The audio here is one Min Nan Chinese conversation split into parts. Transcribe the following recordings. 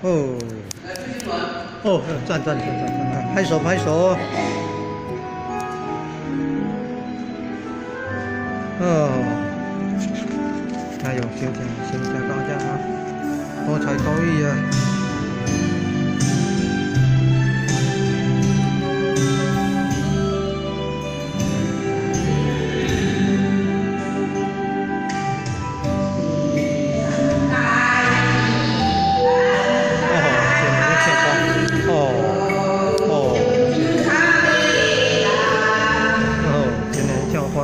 哦，哦，讚讚讚讚讚，拍手拍手。哦，加油，小姐，先聽到這啊，多才多藝啊！哦，哦，哦，今年唱歌。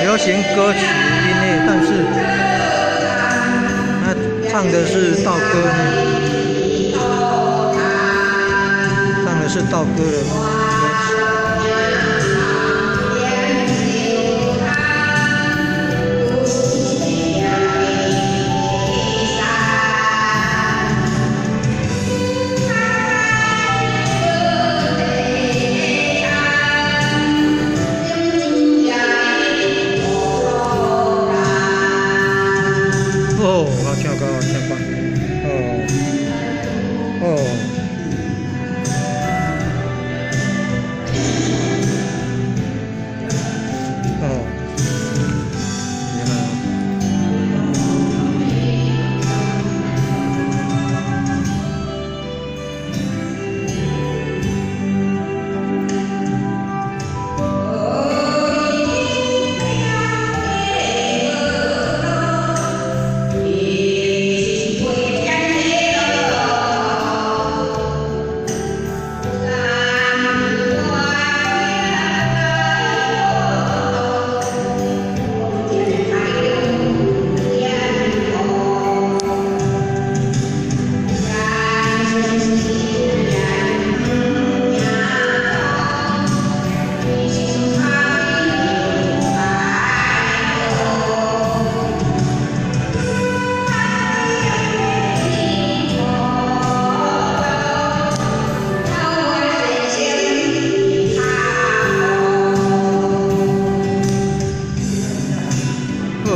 流行歌曲音樂，但是他唱的是道歌呢，唱的是道歌的歌曲。哦，好唱歌，好唱歌，哦，哦。哦，原來。哦。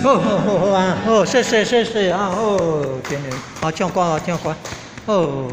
好好好好啊，好，謝謝謝謝啊，好，天然，好唱歌好唱歌，好。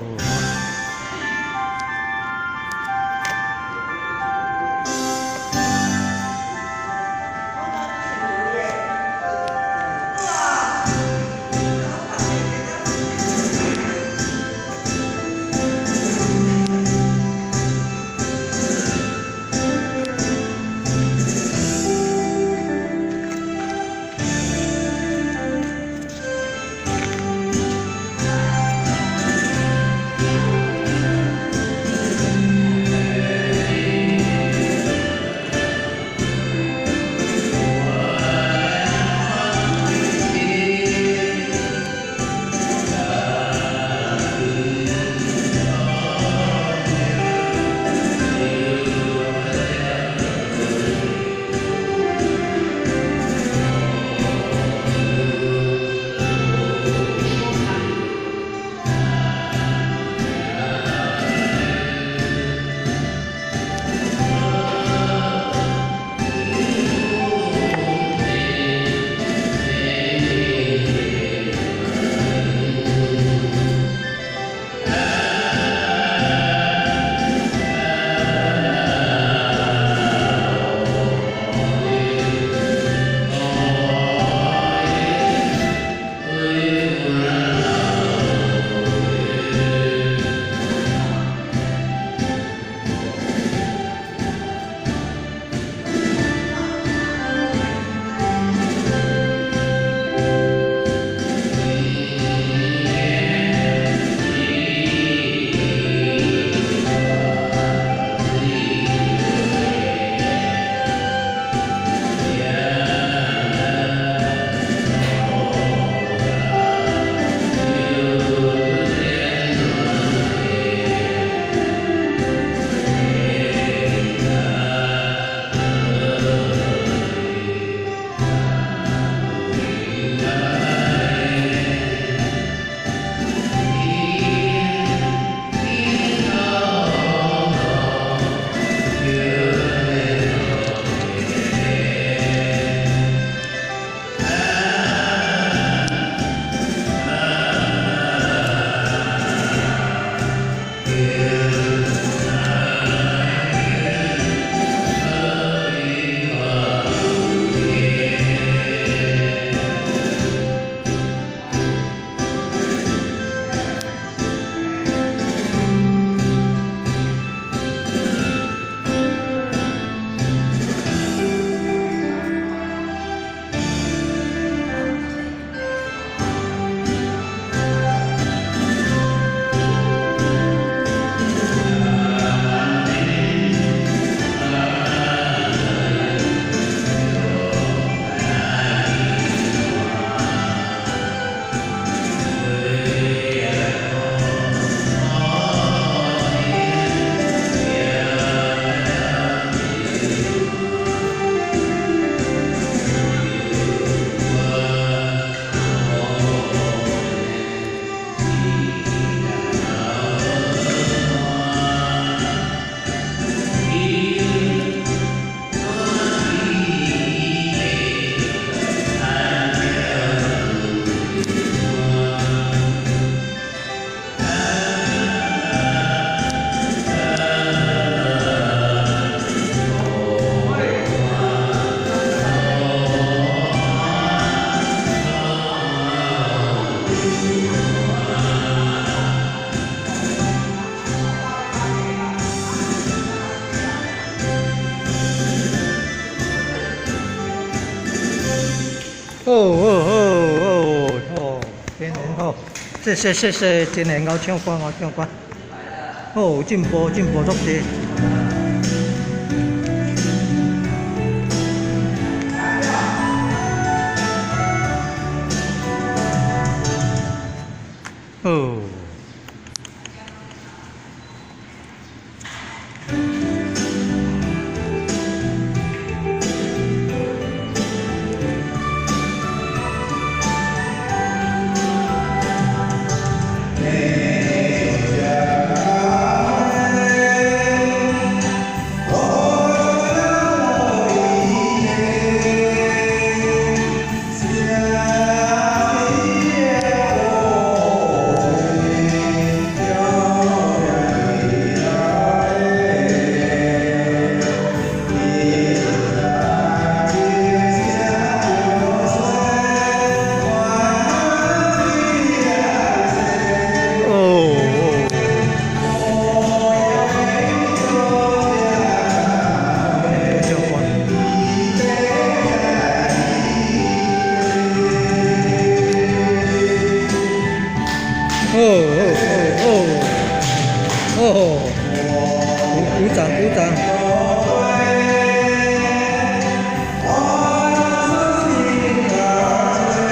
哦哦哦哦，真好，謝謝謝謝，真會𠢕唱歌，𠢕唱歌。哦，進步進步足濟。哦。哦哦哦哦哦！鼓鼓掌鼓掌！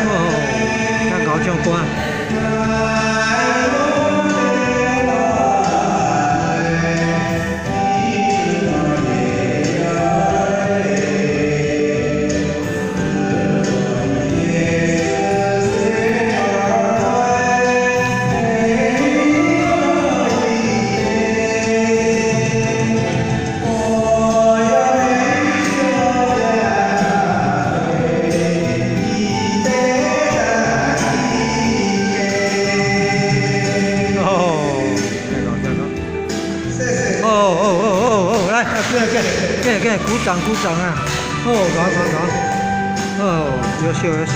哦，較𠢕唱歌。哦哦哦哦哦，來，過來過來過來，鼓掌鼓掌啊！哦，好好好，哦，優秀優秀。